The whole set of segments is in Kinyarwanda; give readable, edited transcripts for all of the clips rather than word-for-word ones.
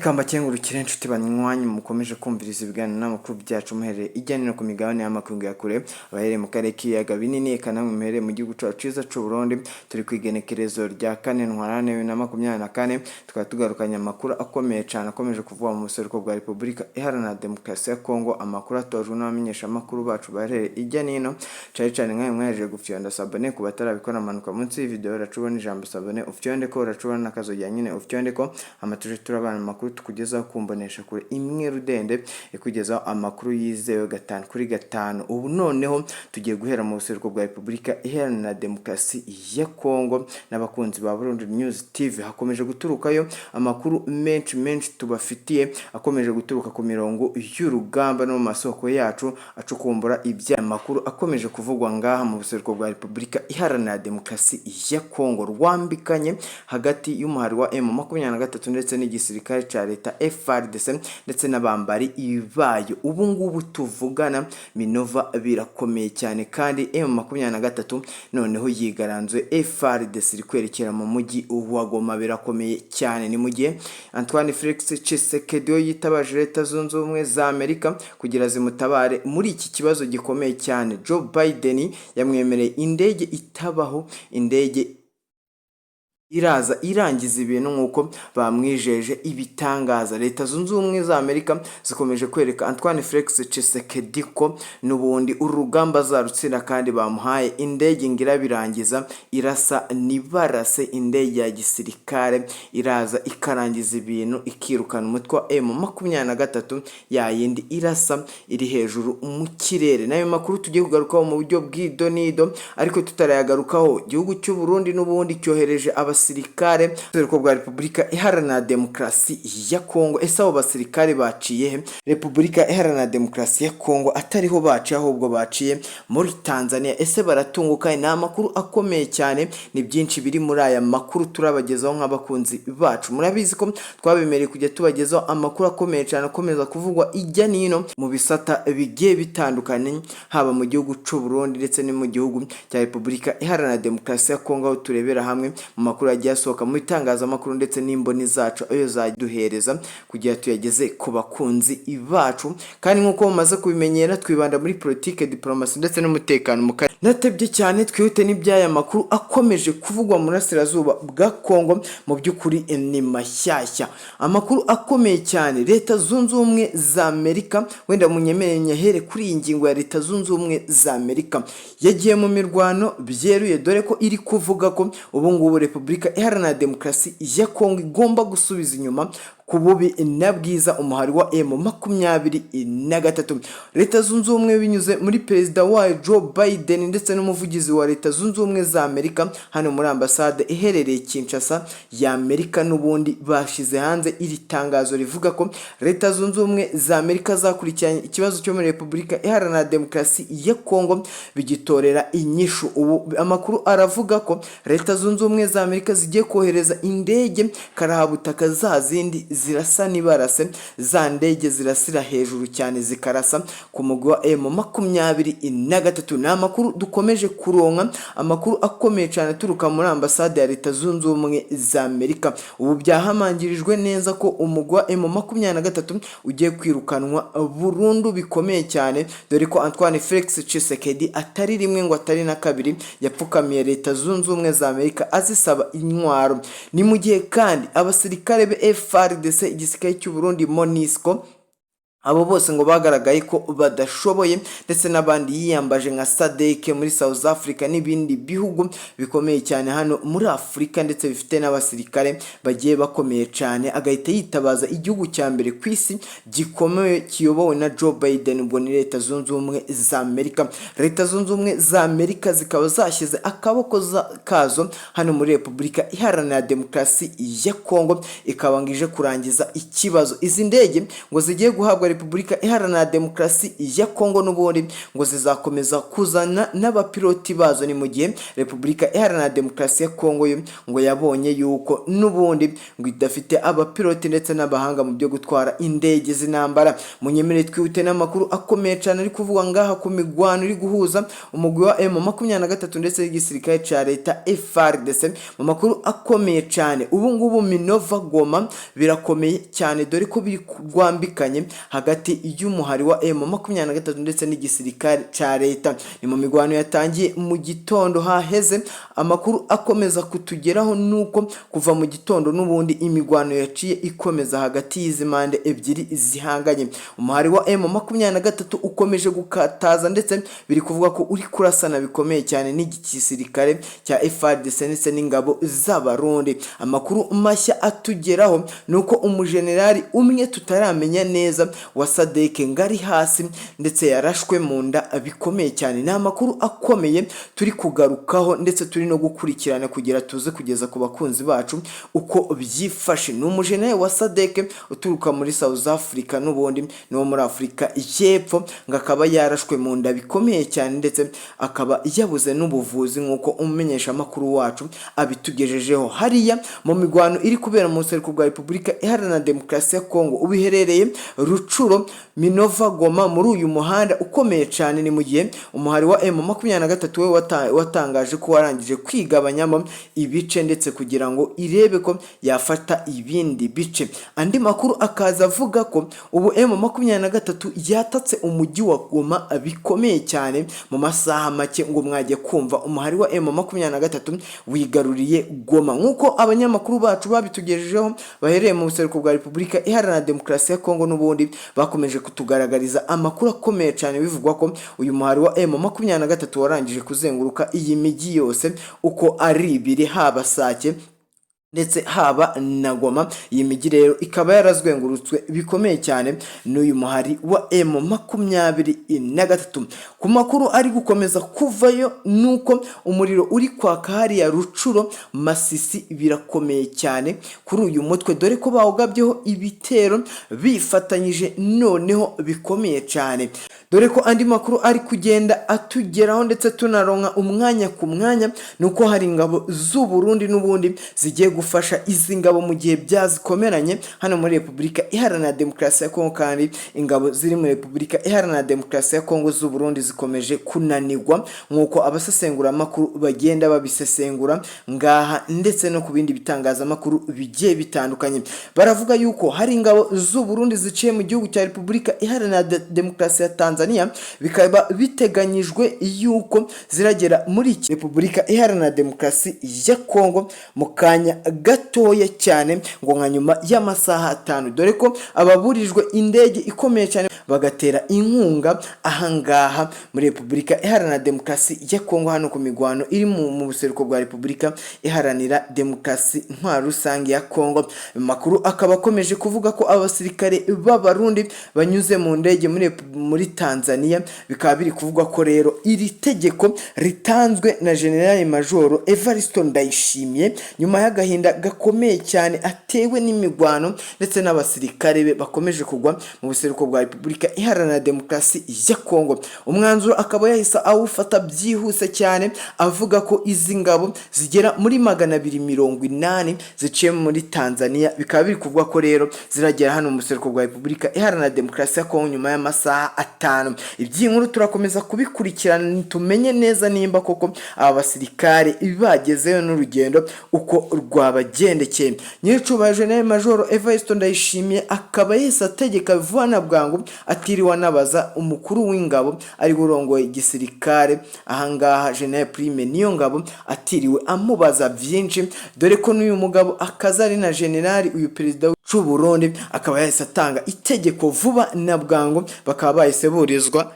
Reka mbakengurukire, inshuti banywanyi mukomeje kumviriza ibiganiro n'amakuru byacu muhereye ijya no ku migabane y'amakungu ya kure, abahereye mu karere k'ibiyaga binini, eka namwe muhereye mu gihugu cyacu cyiza c'u Burundi. Turi ku igenekerezo rya 4 Ntwarante 2024, tukaba tugarukanye amakuru akomeye cyane akomeje kuvugwa mu buseruko bwa Repubulika Iharanira Demokarasi ya Kongo, amakuru atojwe n'abamenyeshamakuru bacu bahereye ijya n'ino, cyane cyane mwawe mwahejeje gufyonda s'abonner. Ku batarabikora, manuka munsi y'ivideo, uracubona ijambo "s'abonner", ufyonde ko, uracubona n'akazogera nyine, ufyonde ko, amatuje turabana amakuru tukugezaho kumbonesha kure imwe rudende ikugezaho amakuru yizewe 5 kuri 5. Ubu noneho tugiye guhera mu buseruko bwa Repubulika Iharanira Demokarasi ya Kongo n'abakunzi ba Burundi News TV. Hakomeje guturukayo amakuru menshi menshi tubafitiye, akomeje guturuka ku mirongo y'urugamba no mu masoko yacu acukumbura ibya makuru akomeje kuvugwa ngaha mu buseruko bwa Repubulika Iharanira Demokarasi ya Kongo. Rwambikanye hagati y'umuhari wa M23 ndetse n'igisirikare cya leta FARDC ndetse n'abambari bayo. Ubu ngubu tuvugana, Minova birakomeye cyane, kandi M23 noneho yigaranzuye FARDC, iri kwerekera mu mujyi wa Goma. Birakomeye cyane. Ni mu gihe Antoine Felix Tshisekedi we yitabaje Leta Zunze Ubumwe za Amerika kugira zimutabare muri iki kibazo gikomeye cyane. Joe Biden yamwemereye indege itabaho, indege iraza irangiza ibintu nk'uko bamwijeje ibitangaza. Leta Zunze Ubumwe za Amerika zikomeje kwereka Antoine Felix Tshisekedi ko n'ubundi uru rugamba azarutsinda, kandi bamuhaye indege ngo irabirangiza, irasa nibarase, indege ya gisirikare iraza ikarangiza ibintu, ikirukana umutwe wa M23, ya yindi irasa iri hejuru mu kirere. N'ayo makuru tugiye kugarukaho mu buryo bw'idonido, ariko tutarayagarukaho, igihugu cy'u Burundi n'ubundi cyohereje abasirikare mu bwa Repubulika Iharanira Demokarasi ya Kongo. Ese abo basirikare baciye he? Repubulika Iharanira Demokarasi ya Kongo atariho baciye, ahubwo baciye muri Tanzania. Ese baratunguka? Ni amakuru akomeye cyane, ni byinshi biri muri aya makuru turabagezaho nk'abakunzi bacu. Murabizi ko twabemereye kujya tubagezaho amakuru akomeye cyane akomeza kuvugwa ijya n'ino mu bisata bigiye bitandukanye, haba mu gihugu cy'u Burundi ndetse no mu gihugu cya Repubulika Iharanira Demokarasi ya Kongo, aho turebera hamwe mu makuru yagiye asohoka mu bitangazamakuru ndetse n'imboni zacu ayo zaduhereza kugira tuyageze ku bakunzi bacu. Kandi nk'uko mumaze kubimenyera, twibanda muri politike, diplomasi ndetse n'umutekano mu karere. Natebye cyane, twihute n'iby'aya makuru akomeje kuvugwa mu burasirazuba bwa Kongo. Mu by'ukuri ni mashyashya, amakuru akomeye cyane. Leta Zunze Ubumwe za Amerika, wenda munyemerere nyahere kuri iyi ngingo ya Leta Zunze Ubumwe za Amerika, yagiye mu mirwano byeruye, dore ko iri kuvuga ko ubu ngubu Repubulika Iharanira Demokarasi ya Kongo igomba gusubiza inyuma ku bubi na bwiza umuhari wa M23. Leta Zunze Ubumwe, binyuze muri perezida wayo Joe Biden ndetse n'umuvugizi wa Leta Zunze Ubumwe za Amerika hano muri ambasade iherereye Kinshasa ya Amerika, n'ubundi bashyize hanze iri tangazo rivuga ko Leta Zunze Ubumwe za Amerika zakurikiranye ikibazo cyo muri Repubulika Iharanira Demokarasi ya Kongo, bigitorera inyishu. Ubu amakuru aravuga ko Leta Zunze Ubumwe za Amerika zigiye kohereza indege karahabutaka, za zindi zirasa n'ibarase, za ndege zirasira hejuru cyane, zikarasa ku mugwi wa M23. Ni amakuru dukomeje kuronka, amakuru akomeye cyane aturuka muri ambasade ya Leta Zunze Ubumwe za Amerika. Ubu byahamangirijwe neza ko umugwi wa M23 ugiye kwirukanwa burundu bikomeye cyane, dore ko Antoine Felix Tshisekedi atari rimwe ngo atari na kabiri yapfukamiye Leta Zunze Ubumwe za Amerika azisaba intwaro. Ni mu gihe kandi abasirikare be FARDC, igisirikare cy'u Burundi, MONUSCO, abo bose ngo bagaragaye ko badashoboye, ndetse n'abandi yiyambaje nka SADC muri South Africa n'ibindi bihugu bikomeye cyane hano muri Afurika ndetse bifite n'abasirikare bagiye bakomeye cyane, agahita yitabaza igihugu cya mbere ku isi gikomeye kiyobowe na Joe Biden, ubwo ni Leta Zunze Ubumwe za Amerika. Leta Zunze Ubumwe za Amerika zikaba zashyize akaboko kazo hano muri Repubulika Iharanira Demokarasi ya Kongo, ikaba ngo ije kurangiza ikibazo. Izi ndege ngo zigiye guhabwa Repubulika Iharanira Demokarasi ya Kongo n'ubundi ngo zizakomeza kuzana n'abapiloti bazo. Ni mu gihe Repubulika Iharanira Demokarasi ya Kongo yo ngo yabonye yuko n'ubundi ngo idafite abapiloti ndetse n'abahanga mu byo gutwara indege z'intambara. Munyemere twihute n'amakuru akomeye cyane ari kuvugwa ngaha ku migwano iri guhuza umugwi wa M23 ndetse n'igisirikare cya leta FARDC. Mu makuru akomeye cyane ubu ngubu, Minova, Goma birakomeye cyane, dore ko biri rwambikanye hagati y'umuhari wa M23 ndetse n'igisirikare cya leta. Ni mu migwano yatangiye mu gitondo haheze. Amakuru akomeza kutugeraho nuko kuva mu gitondo n'ubundi imigwano yaciye ikomeza hagati y'izi mpande ebyiri zihanganye. Umuhari wa M23 ukomeje gukataza, ndetse biri kuvuga ko uri kurasana bikomeye cyane n'igisirikare cya FARDC ndetse n'ingabo z'Abarundi. Amakuru mashya atugeraho ni uko umujenerali umwe tutaramenya neza wa SADC ngari hasi, ndetse yarashwe mu nda bikomeye cyane. Ni amakuru akomeye turi kugarukaho ndetse turi no gukurikirana kugira tuze kugeza ku bakunzi bacu uko byifashe. Ni umujenerali wa SADC uturuka muri South Africa, n'ubundi ni wo muri Afurika y'Epfo, ngo akaba yarashwe mu nda bikomeye cyane, ndetse akaba yabuze n'ubuvuzi, nk'uko umumenyeshamakuru wacu abitugejejeho. Hariya mu migwano iri kubera mu buseruko bwa Repubulika Iharanira Demokarasi ya Kongo, ubiherereye Rutshuru, Minova, Goma, muri uyu muhanda ukomeye cyane. Ni mu gihe umuhari wa M23 we watangaje ko warangije kwigabanyamo ibice, ndetse kugira ngo irebe ko yafata ibindi bice. Andi makuru akaza avuga ko ubu M23 yatatse umujyi wa Goma bikomeye cyane. Mu masaha make ngo mwajya kumva umuhari wa M23 wigaruriye Goma, nk'uko abanyamakuru bacu babitugejejeho bahereye mu buseruko bwa Repubulika Iharanira Demokarasi ya Kongo. N'ubundi bakomeje kutugaragariza amakuru akomeye cyane, bivugwa ko uyu muhari wa M23 warangije kuzenguruka iyi mijyi yose uko ari ibiri, haba Sake ndetse haba na Goma. Iyi mijyi rero ikaba yarazwengurutswe bikomeye cyane n'uyu muhari wa M23. Ku makuru ari gukomeza kuvayo nuko umuriro uri kwaka hariya Rutshuru, Masisi, birakomeye cyane kuri uyu mutwe, dore ko bawugabyeho ibitero bifatanyije noneho bikomeye cyane, dore ko andi makuru ari kugenda atugeraho ndetse tunaronka umwanya ku mwanya nuko hari ingabo z'u Burundi n'ubundi zigiye gufasha izi ngabo mu gihe byazikomeranye hano muri Repubulika Iharanira Demokarasi ya Kongo. Kandi ingabo ziri muri Repubulika Iharanira Demokarasi ya Kongo z'u Burundi zikomeje kunanirwa, nk'uko abasesenguramakuru bagenda babisesengura ngaha ndetse no ku bindi bitangazamakuru bigiye bitandukanye. Baravuga yuko hari ingabo z'u Burundi ziciye mu gihugu cya Repubulika Iharanira Demokarasi ya Tanzania, bikaba biteganyijwe yuko ziragera muri iki Repubulika Iharanira Demokarasi ya Kongo mu kanya gatoya cyane, ngo nka nyuma y'amasaha 5, dore ko ababurijwe indege ikomeye cyane bagatera inkunga ahangaha muri Repubulika Iharanira Demokarasi ya Kongo, hano ku migwano iri mu buseruko bwa Repubulika Iharanira Demokarasi Ntwaro Rusange ya Kongo. Amakuru akaba akomeje kuvuga ko abasirikare b'Abarundi banyuze mu ndege muri Tanzania. Bikaba biri kuvugwa ko rero iri tegeko ritanzwe na General Major Evaristo Ndayishimiye nyuma y'agahinda gakomeye cyane atewe n'imigwano ndetse n'abasirikare be bakomeje kugwa mu buseruko bwa Repubulika Iharanira Demokarasi ya Kongo. Umwanzuro akaba yahise awufata byihuse cyane, avuga ko izi ngabo zigera muri 280 ziciye muri Tanzania, bikaba biri kuvuga ko rero ziragera hano mu buseruko bwa Repubulika Iharanira Demokarasi ya Kongo nyuma y'amasaha 5. Iby'iyi nkuru turakomeza kubikurikirana, tumenye neza nimba koko aba basirikare bagezeyo n'urugendo uko rwabagendekeye. Nyiricubahiro General Major Evariste Ndayishimiye akaba yahise ategeka vuba na bwangu, atiriwe anabaza umukuru w'ingabo ari urongoye igisirikare ahangaha, General Prime Niyongabo, atiriwe amubaza byinshi, dore ko n'uyu mugabo akaza ari na general. Uyu perezida w'u Burundi akaba yahise atanga itegeko vuba na bwangu, bakaba bahise burizwa.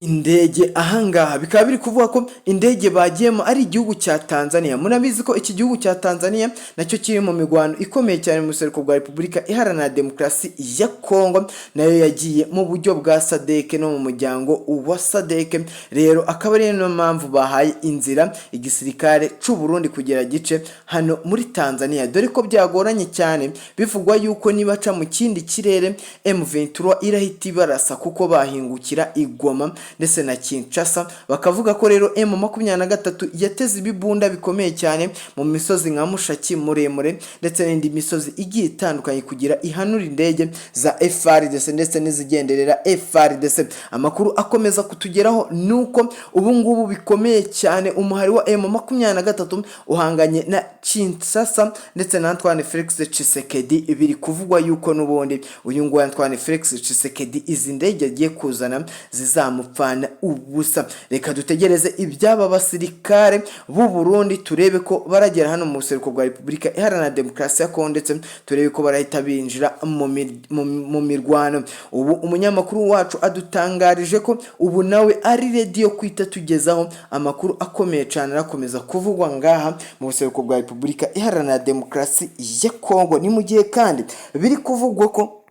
Indege ahangaha bikaba biri kuvuga ko indege bagiyemo ari igihugu cya Tanzania. Murabizi ko iki gihugu cya Tanzania nacyo kiri mu mirwano ikomeye cyane mu buseruko bwa Repubulika Iharanira Demokarasi ya Kongo. Nayo yagiye mu buryo bwa SADC no mu muryango wa SADC. Rero akaba ari niyo mpamvu bahaye inzira igisirikare cy'u Burundi kugera gice hano muri Tanzania, dore ko byagoranye cyane. Bivugwa yuko nibaca mu kindi kirere, M23 irahita ibarasa, kuko bahingukira i Goma ndetse na Kinshasa. Bakavuga ko rero M23 yateze ibibunda bikomeye cyane mu misozi nka Mushaki muremure ndetse n'indi misozi igiye itandukanye kugira ihanura indege za FARDC ndetse n'izigenderera FARDC. Amakuru akomeza kutugeraho nuko ubu ngubu bikomeye cyane, umuhari wa M23 uhanganye na Kinshasa ndetse na Antoine Felix Tshisekedi. Biri kuvugwa yuko n'ubundi uyu nguyu Antoine Felix Tshisekedi, izi ndege agiye kuzana zizamupfana ubusa. Reka dutegereze iby'aba basirikare b'u Burundi, turebe ko baragera hano mu buseruko bwa Repubulika Iharanira Demokarasi ya Kongo, ndetse turebe ko barahita binjira mu mirwano. Ubu umunyamakuru wacu adutangarije ko ubu nawe ari ready yo kwita tugezaho amakuru akomeye cyane arakomeza kuvugwa ngaha mu buseruko bwa Repubulika Iharanira Demokarasi ya Kongo. Ni mu gihe kandi biri kuvugwa ko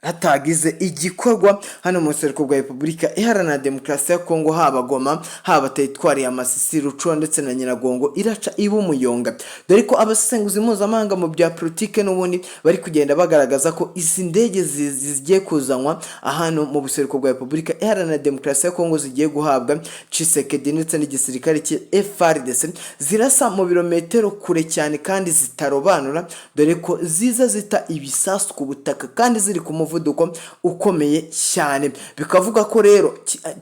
hatagize igikorwa hano mu buseruko bwa Repubulika Iharanira Demokarasi ya Kongo, haba Goma, haba teritwari ya Masisi, Rutshuru ndetse na Nyiragongo, iraca iba umuyonga, dore ko abasesenguzi mpuzamahanga mu bya politike n'ubundi bari kugenda bagaragaza ko izi ndege zigiye kuzanwa ahantu mu buseruko bwa Repubulika Iharanira Demokarasi ya Kongo, zigiye guhabwa Tshisekedi ndetse n'igisirikare cye FARDC, zirasa mu birometero kure cyane kandi zitarobanura, dore ko ziza zita ibisasu ku butaka kandi ziri ku muvuduko ukomeye cyane. Bikavuga ko rero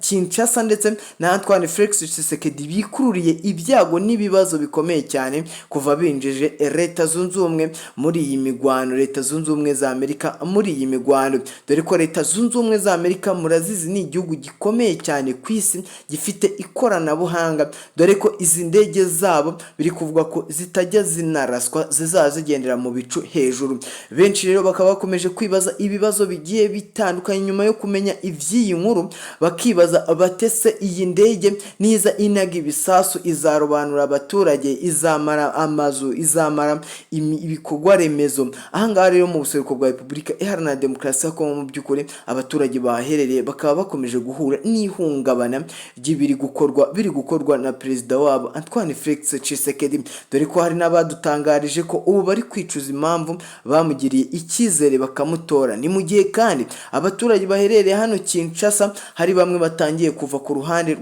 Kinshasa ndetse na Antoine Felix Tshisekedi bikururiye ibyago n'ibibazo bikomeye cyane kuva binjije Leta Zunze Ubumwe muri iyi migwano, Leta Zunze Ubumwe za Amerika muri iyi migwano, dore ko Leta Zunze Ubumwe za Amerika, murazizi, ni igihugu gikomeye cyane ku isi gifite ikoranabuhanga, dore ko izi ndege zabo biri kuvuga ko zitajya zinaraswa, zizaba zigendera mu bicu hejuru. Benshi rero bakaba bakomeje kwibaza ibibazo bigiye bitandukanye nyuma yo kumenya iby'iyi nkuru, bakibaza batese: iyi ndege niza inaga ibisasu izarobanura abaturage, izamara amazu, izamara ibikorwa remezo? Ahangaha rero mu buseruko bwa Repubulika Iharanira Demokarasi ya Kongo, mu by'ukuri abaturage bahaherereye bakaba bakomeje guhura n'ihungabana ry'ibiri gukorwa, biri gukorwa na perezida wabo Antoine Felix Tshisekedi, dore ko hari n'abadutangarije ko ubu bari kwicuza impamvu bamugiriye icyizere bakamutora. Ni mu gihe kandi abaturage baherereye hano Kinshasa hari bamwe batangiye kuva ku ruhande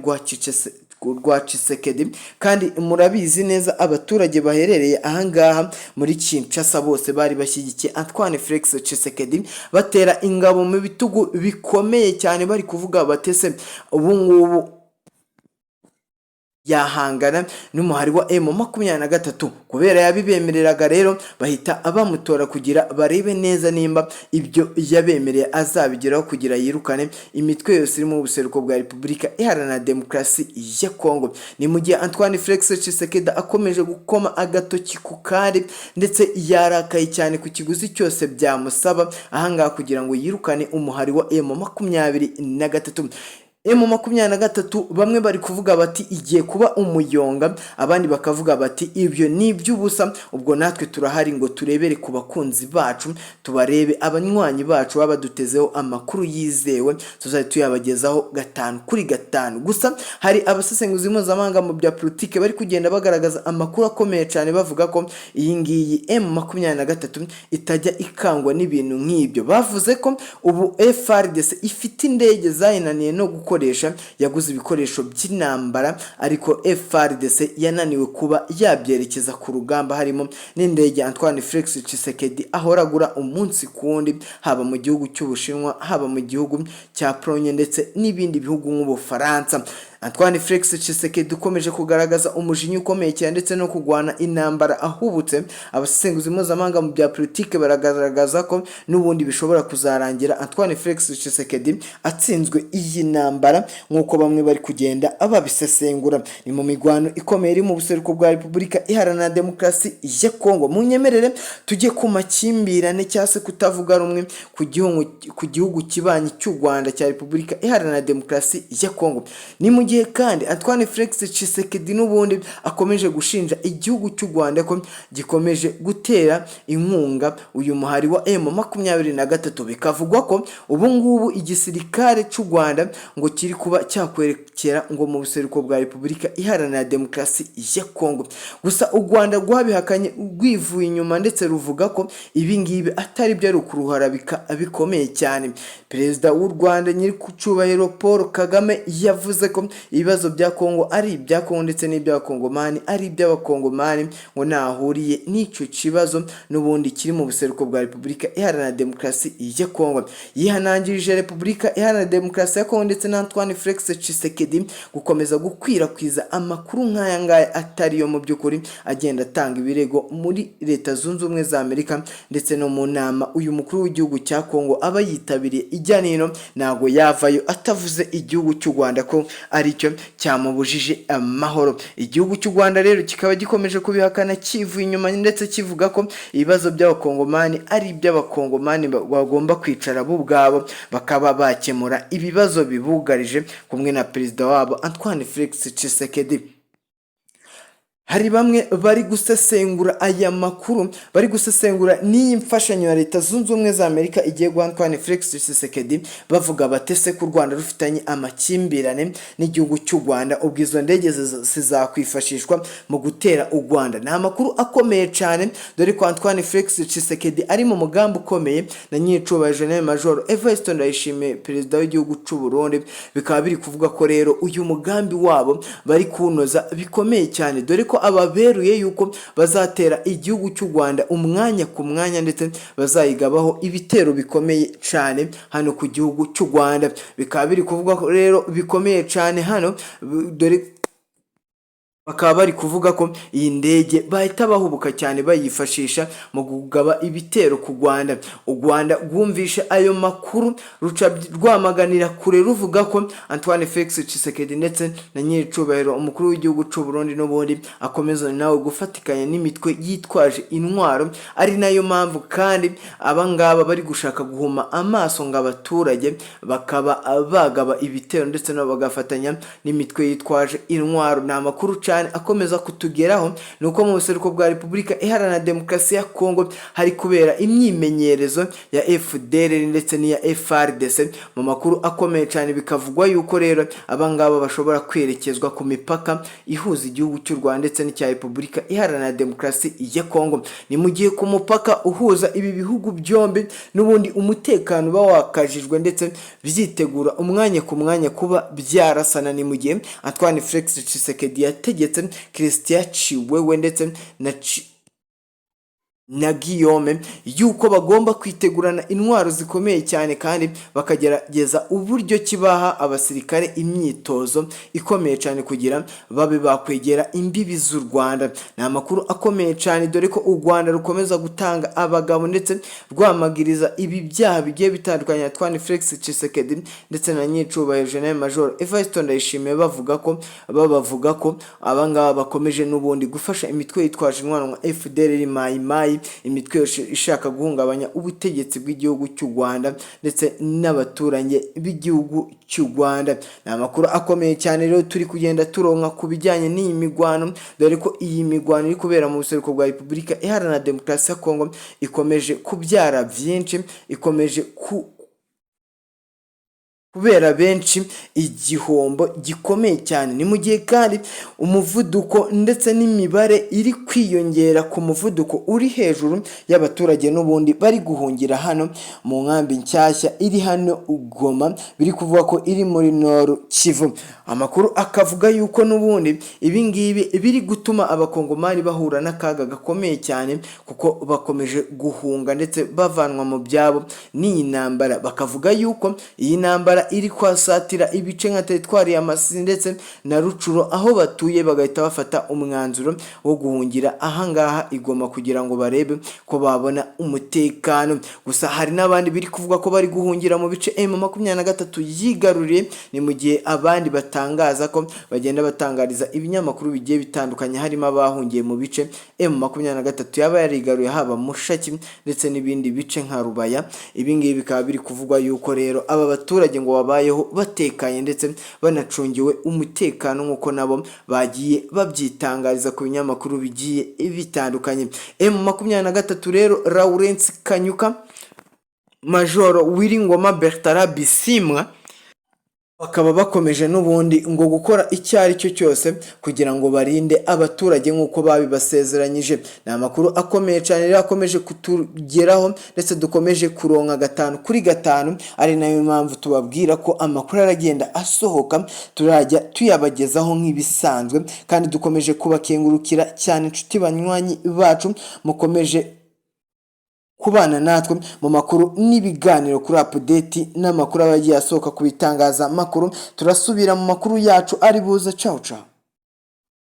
rwa Tshisekedi, kandi murabizi neza, abaturage baherereye ahangaha muri Kinshasa bose bari bashyigikiye Antoine Felix Tshisekedi, batera ingabo mu bitugu bikomeye cyane, bari kuvuga batese: ubu ngubu yahangana n'umuhari wa M23? Kubera yabibemereraga rero, bahita bamutora kugira barebe neza nimba ibyo yabemereye azabigeraho, kugira yirukane imitwe yose iri mu buseruko bwa Repubulika Iharanira Demokarasi ya Kongo. Ni mu gihe Antoine Felix Tshisekedi akomeje gukoma agatoki ku kari, ndetse yarakaye cyane ku kiguzi cyose byamusaba ahangaha kugira ngo yirukane umuhari wa M23. M23, bamwe bari kuvuga bati igiye kuba umuyonga, abandi bakavuga bati ibyo ni iby'ubusa. Ubwo natwe turahari ngo turebere ku bakunzi bacu, tubarebe abanywanyi bacu baba badutezeho amakuru yizewe, tuzajya tuyabagezaho gatanu kuri gatanu. Gusa hari abasesenguzi mpuzamahanga mu bya politike bari kugenda bagaragaza amakuru akomeye cyane, bavuga ko iyi ngiyi M23 itajya ikangwa n'ibintu nk'ibyo. Bavuze ko ubu FARDC ifite indege zayinaniye no gukoresha, yaguze ibikoresho by'intambara ariko FARDC yananiwe kuba yabyerekeza ku rugamba, harimo n'indege Antoine Felix Tshisekedi ahora agura umunsi ku wundi, haba mu gihugu cy'Ubushinwa, haba mu gihugu cya Pologne ndetse n'ibindi bihugu nk'Ubufaransa. Antoine Felix Tshisekedi ukomeje kugaragaza umujinya ukomeye cyane ndetse no kurwana intambara ahubutse. Abasesenguzi mpuzamahanga mu bya politike baragaragaza ko n'ubundi bishobora kuzarangira Antoine Felix Tshisekedi atsinzwe iyi ntambara, nk'uko bamwe bari kugenda babisesengura. Ni mu migwano ikomeye iri mu buseruko bwa Repubulika Iharanira Demokarasi ya Kongo. Munyemerere tujye ku makimbirane cyangwa se kutavuga rumwe ku gihugu kibanyi cy'u Rwanda cya Repubulika Iharanira Demokarasi ya Kongo. Ni mu gihe kandi Antoine Felix Tshisekedi n'ubundi akomeje gushinja igihugu cy'u Rwanda ko gikomeje gutera inkunga uyu muhari wa M23. Bikavugwa ko ubu ngubu igisirikare cy'u Rwanda ngo kiri kuba cyakwerekera ngo mu buseruko bwa Repubulika Iharanira Demokarasi ya Kongo. Gusa u Rwanda rwabihakanye rwivuye inyuma, ndetse ruvuga ko ibi ngibi atari byo, ari ukuruharabika bikomeye cyane. Perezida w'u Rwanda, nyir'icyubahiro Paul Kagame, yavuze ko ibibazo bya Kongo ari ibya Kongo, ndetse n'iby'Abakongomani ari iby'Abakongomani, ngo ntahuriye n'icyo kibazo n'ubundi kiri mu buseruko bwa Repubulika Iharanira Demokarasi ya Kongo. Yihanangirije Repubulika Iharanira Demokarasi ya Kongo ndetse na Antoine Felix Tshisekedi gukomeza gukwirakwiza amakuru nk'aya ngaya atari yo mu by'ukuri, agenda atanga ibirego muri Leta Zunze Ubumwe za Amerika ndetse no mu nama uyu mukuru w'igihugu cya Kongo aba yitabiriye ijya n'ino, ntabwo yavayo atavuze igihugu cy'u Rwanda ko aricyo cyamubujije amahoro. Igihugu cy'u Rwanda rero kikaba gikomeje kubihakana kivuye inyuma, ndetse kivuga ko ibibazo by'Abakongomani ari iby'Abakongomani, bagomba kwicara bo ubwabo bakaba bakemura ibibazo bibugarije kumwe na perezida wabo Antoine Felix Tshisekedi. Hari bamwe bari gusesengura aya makuru, bari gusesengura n'iyi mfashanyo ya Leta Zunze Ubumwe za Amerika igiye guha Antoine Felix Tshisekedi, bavuga batese ko u Rwanda rufitanye amakimbirane n'igihugu cy'u Rwanda, ubwo izo ndege zizakwifashishwa mu gutera u Rwanda? Ni amakuru akomeye cyane, dore ko Antoine Felix Tshisekedi ari mu mugambi ukomeye na nyiricubahiro General Major Evariste Ndayishimiye, perezida w'igihugu cy'u Burundi. Bikaba biri kuvuga ko rero uyu mugambi wabo bari kuwunoza bikomeye cyane, dore ko ababeruye yuko bazatera igihugu cy'u Rwanda umwanya ku mwanya, ndetse bazayigabaho ibitero bikomeye cyane hano ku gihugu cy'u Rwanda. Bikaba biri kuvuga ko rero bikomeye cyane hano, dore bakaba bari kuvuga ko iyi ndege bahita bahubuka cyane bayifashisha mu kugaba ibitero ku Rwanda. U Rwanda rwumvishe ayo makuru ruca rwamaganira kure, ruvuga ko Antoine Felix Tshisekedi ndetse na nyiricubahiro umukuru w'igihugu cy'u Burundi n'ubundi akomeza nawe gufatikanya n'imitwe yitwaje intwaro, ari nayo mpamvu kandi abangaba bari gushaka guhuma amaso ngo abaturage bakaba bagaba ibitero, ndetse nabo bagafatanya n'imitwe yitwaje intwaro. Ni amakuru cyane akomeza kutugeraho, ni uko mu buseruko bwa Repubulika Iharanira Demokarasi ya Kongo hari kubera imyimenyerezo ya FDLR ndetse n'iya FARDC. Mu makuru akomeye cyane, bikavugwa yuko rero abangaba bashobora kwerekezwa ku mipaka ihuza igihugu cy'u Rwanda ndetse n'icya Repubulika Iharanira Demokarasi ya Kongo. Ni mu gihe ku mupaka uhuza ibi bihugu byombi n'ubundi umutekano uba wakajijwe, ndetse byitegura umwanya ku mwanya kuba byarasana. Ni mu gihe Antoine Felix Tshisekedi yategetse Christian Tshiwewe ndetse na Guillaume yuko bagomba kwitegurana intwaro zikomeye cyane, kandi bakagerageza uburyo kibaha abasirikare imyitozo ikomeye cyane kugira babe bakwegera imbibi z'u Rwanda. Ni amakuru akomeye cyane, dore ko u Rwanda rukomeza gutanga abagabo ndetse rwamagiriza ibi byaha bigiye bitandukanye Antoine Felix Tshisekedi ndetse na nyiricubahiro General Major Evariste Ndayishimiye, bavuga ko babavuga ko abangaba bakomeje n'ubundi gufasha imitwe yitwaje intwaro nka FDLR, Mai Mai, imitwe yose ishaka guhungabanya ubutegetsi bw'igihugu cy'u Rwanda ndetse n'abaturage b'igihugu cy'u Rwanda. Ni amakuru akomeye cyane rero turi kugenda turonka ku bijyanye n'iyi migwano, dore ko iyi migwano iri kubera mu buseruko bwa Repubulika Iharanira Demokarasi ya Kongo ikomeje kubyara byinshi, ikomeje ku kubera benshi igihombo gikomeye cyane. Ni mu gihe kandi umuvuduko ndetse n'imibare iri kwiyongera ku muvuduko uri hejuru y'abaturage n'ubundi bari guhungira hano mu nkambi nshyashya iri hano Goma, biri kuvuga ko iri muri Nord Kivu. Amakuru akavuga yuko n'ubundi ibi ngibi biri gutuma Abakongomani bahura n'akaga gakomeye cyane, kuko bakomeje guhunga ndetse bavanwa mu byabo n'iyi ntambara. Bakavuga yuko iyi ntambara iri kwasatira ibice nka teritwari ya Masisi ndetse na Rucuro aho batuye, bagahita bafata umwanzuro wo guhungira ahangaha i Goma kugira ngo barebe ko babona umutekano. Gusa hari n'abandi biri kuvuga ko bari guhungira mu bice M23 yigaruriye, ni mu gihe abandi batangaza ko bagenda batangariza ibinyamakuru bigiye bitandukanye, harimo abahungiye mu bice M23 yaba yarigaruye, haba Mushaki ndetse n'ibindi bice nka Rubaya. Ibi ngibi bikaba biri kuvugwa yuko rero aba baturage ngo babayeho batekanye ndetse banacungiwe umutekano, nk'uko nabo bagiye babyitangariza ku binyamakuru bigiye bitandukanye. M23 rero, Lawrence Kanyuka, Majoro Wiringoma Bertrand Bisimwa, bakaba bakomeje n'ubundi ngo gukora icyo ari cyo cyose kugira ngo barinde abaturage nk'uko babibasezeranyije. Ni amakuru akomeye cyane rero akomeje kutugeraho ndetse dukomeje kuronka gatanu kuri gatanu, ari nayo mpamvu tubabwira ko amakuru aragenda asohoka turajya tuyabagezaho nk'ibisanzwe. Kandi dukomeje kubakengurukira cyane, inshuti banywanyi bacu mukomeje kubana natwe mu makuru n'ibiganiro kuri update n'amakuru aba yagiye asohoka ku bitangazamakuru. Turasubira mu makuru yacu ari buze. Cawu cawu.